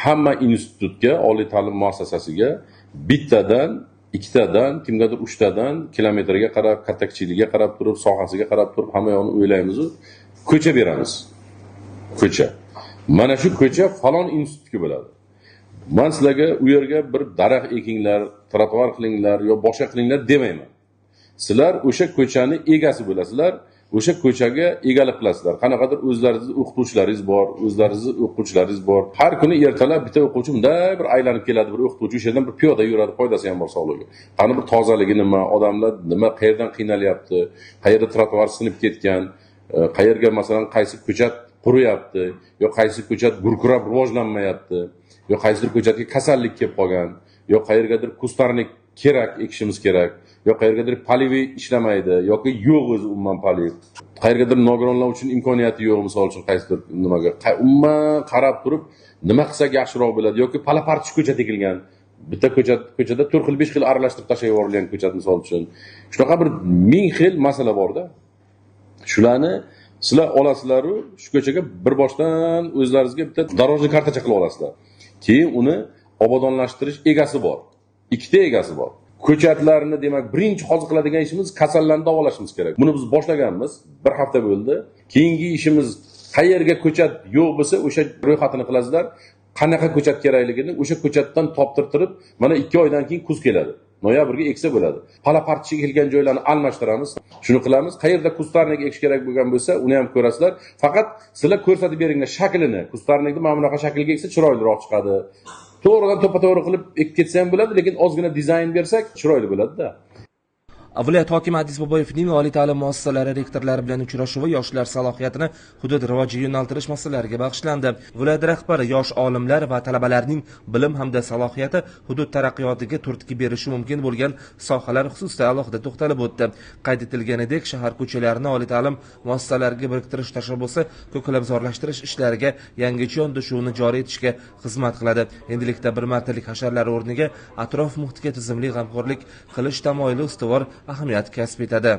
Hamma institutga, oliy ta'lim muassasasiga bittadan, ikkitadan, kimgadir uchtadan, kilometrga qarab, katta kichikligiga qarab turib, sohasiga qarab turib, hamma yoqni o'ylaymiz, ko'cha beramiz. Ko'cha. Mana shu ko'cha falon institutga bo'ladi. Man sizlarga u yerga bir daraxt ekinglar, trotuar qilinglar yo boshqa qilinglar demayman. Sizlar o'sha ko'chani egasi bo'lasizlar, o'sha ko'chaga egalik qilasizlar. Qanaqadir o'zlaringizni o'qituvchilaringiz bor, o'zlaringizni o'quvchilaringiz bor. Har kuni ertalab bitta o'quvchi bunday bir aylanib keladi, bir o'qituvchi o'sha yerdan bir piyoda yuradi, foydasi ham bor sog'ligiga. Qani bir tozaligi nima, odamlar nima, qayerdan qiynalyapti, qayerda trotuar sinib ketgan, qayerga masalan qaysi ko'chat quriyapti, yo qaysi ko'chat gurkurab rivojlanmayapti, yo qaysidir ko'chatga kasallik kelib qolgan, yo qayergadir кустарник kerak, ekishimiz kerak, yo qayergadir полив ishlamaydi yoki yo'q o'zi umuman полив, qayergadir nogironlar uchun imkoniyati yo'q, misol uchun qaysidir nimaga umuman qarab turib nima qilsak yaxshiroq bo'ladi, yoki pala parcha ko'chat ekilgan, bitta ko'chada 4 xil 5 xil aralashtirib tashlab yuborilgan ko'chat, misol uchun. Shunaqa bir ming xil masala borda. Shularni sizlar olasizlaru shu ko'chaga bir boshdan o'zlaringizga bitta дорожный kartacha qilib olasizlar. Keyin uni obodonlashtirish egasi bor. Ikkita egasi bor. Ko'chatlarni, demak, birinchi hozir qiladigan ishimiz kasallarni davolashimiz kerak. Buni biz boshlaganmiz, bir hafta bo'ldi. Keyingi ishimiz qayerga ko'chat yo'q bo'lsa, o'sha ro'yxatini qilasizlar. Qanaqa ko'chat kerakligini o'sha ko'chatdan toptirtirib, mana 2 oydan keyin kuz keladi. Noyabrga eksa bo'ladi. Pala parcha kelgan joylarni almashtiramiz. Shuni qilamiz. Qayerda кустарник ekish kerak bo'lgan bo'lsa, uni ham ko'rasizlar. Faqat sizlar ko'rsatib beringlar shaklini. Кустарник ni mana bunaqa shaklga eksa chiroyliroq chiqadi. To'g'ridan to'ppa-to'g'ri qilib ekib ketsa ham bo'ladi, lekin ozgina dizayn bersak chiroyli bo'ladi-da. Viloyat hokimi Adiz Boboyevning oliy ta'lim muassasalari rektorlari bilan uchrashuvi yoshlar salohiyatini hudud rivojiga yo'naltirish masalalariga bag'ishlandi. Viloyat rahbari yosh olimlar va talabalarning bilim hamda salohiyati hudud taraqqiyotiga turtki berishi mumkin bo'lgan sohalar xususida alohida to'xtalib o'tdi. Qayd etilganidek, shahar ko'chalarini oliy ta'lim muassasalariga biriktirish tashabbusi ko'kalamzorlashtirish ishlariga yangicha yondashuvni joriy etishga xizmat qiladi. Endilikda bir martalik hasharlar o'rniga atrof muhitga tizimli g'amxo'rlik qilish tamoyili ustuvor ahamiyat kasb etadi.